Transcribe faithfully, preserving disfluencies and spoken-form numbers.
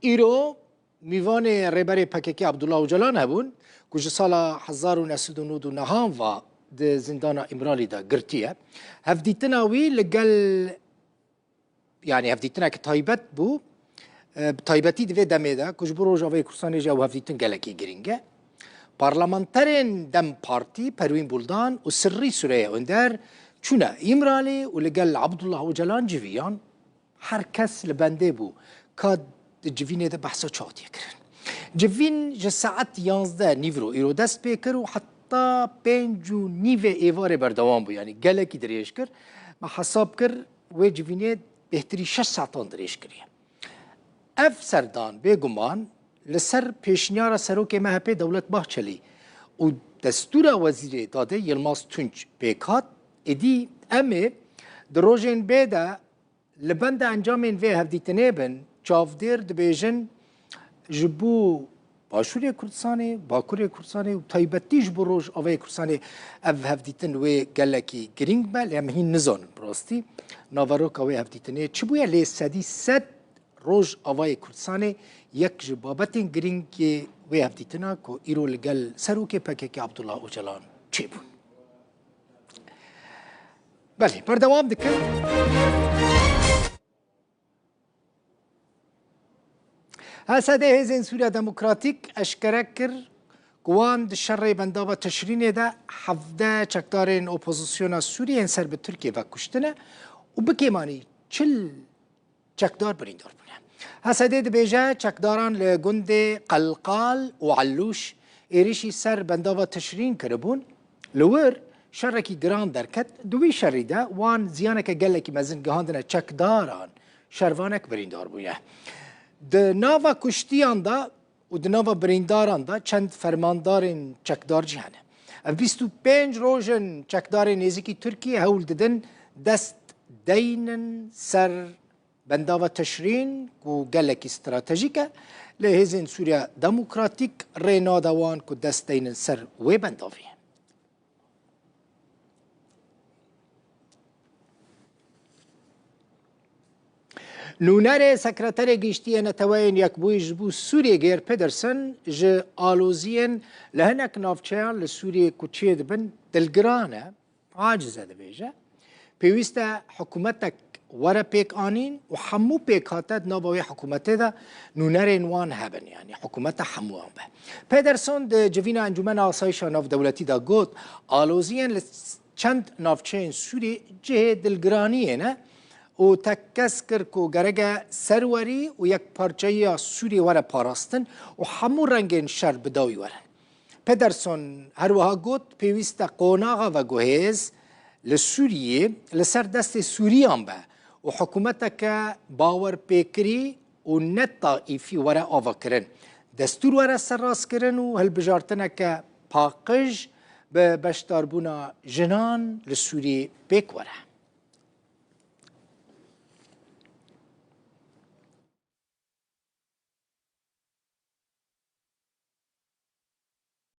Îro mîvanê rêberê P K K Abdullah Ocalan hebûn, ku ji sala hezar û neh sed û nod û nehan ve di zîndana Îmralî de girtiye. Hevdîtina wî li gel, yanî hevdîtineke taybet bû, e, bi taybetî di vê demê de, ku ji bo Rojavayê Kurdistanê jî ew hevdîtin gelekî girîng e. Parlamenterên DEM Partî Perwîn Buldan û Sirrî Süreyya Önder çûne Îmralî û li gel Abdullah Ocalan civiyan. Her kes li bendê bû. Ka di civînê de behsa çi hatiye kirin? Civîn ji saet yanzdeh nîvro îro dest pê kir û heta pênc û nîvê êvarê berdewam bû. Yanî gelekî dirêj kir. Me hesab kir, wê civînê bêhtirî şeş saetan dirêj kiriye. Ev serdan bêguman li ser pêşniyara serokê M H P Dewlet Bahçelî û destûra Wezîrê Dadê Yilmaz Tunç pêk hat. Êdî em ê di rojên bê de li benda encamên vê hevdîtinê bin, çavdêr dibêjin, ji bo Başûrê Kurdistanê, Bakurê Kurdistanê û taybetî ji bo Rojavayê Kurdistanê ev hevdîtin wê gelekî girîng be, lê em hîn nizanin bi rastî naveroka wê hevdîtinê çi bûye, lê sedî sed Rojavayê Kurdistanê yek ji babetên girîng yê wê hevdîtina ku îro li gel serokê P K K Abdullah Ocalan çêbûn. Belê, berdewam dikin. H S D Hêzên Sûriya Demokratîk eşkere kir ku wan di şerê bendava Tişrînê de hevdeh çekdarên opozisyona Sûriyê yên ser bi Tirkiyê ve kuştine û bi kêmanî çil çekdar birîndar bûne. H S D dibêje, çekdaran li gundê Qelqal û Elûş êrişî ser bendava Tişrîn kiribûn. Li wir şerekî giran derket. Di wî şerî de wan ziyaneke gelekî mezin gihandine çekdaran, şervanek birîndar bûye. Di nava kuştiyan de û di nava birîndaran de çend fermandarên çekdar jî hene. Ev bîst û pênc roj in çekdarên nêzîkî Tirkiyê hewl didin dest deynin ser bendava Tişrîn ku gelekî stratejîk e, lê Hêzên Sûriya Demokratîk rê nade wan ku dest deynin ser wê bendavê. Nûnerê Sekreterê Giştî yê Neteweyên Yekbûyî ji bo Sûriyê Geir Pedersen ji aloziyên li hinek navçeyan li Sûriyê ku çêdibin dilgiran e, aciz e dibêje. Pêwîst e hikûmetek were pêkanîn û hemû pêkhate di nava wê hikûmetê de nûnerên wan hebin, yanî hikûmeta hemûyan be. Pedersen di civîna Encûmena Asayişa Navdewletî de got, aloziyên li çend navçeyên Sûrî cihê dilgiraniyê ne û tekkez kir ku gerek e serwerî û yekparçeyiya Sûrî were parastin û hemû rengên şer bi dawî werin. Pedersen her wiha got, pêwîst e qonaxa veguhêz li Sûriyê li ser destê Sûriyan be û hikûmeteke bawerpêkirî û ne taîfî were avakirin. Destûr were serrastkirin û hilbijartineke paqij bi beşdarbûna jinan li Sûriyê pêk were.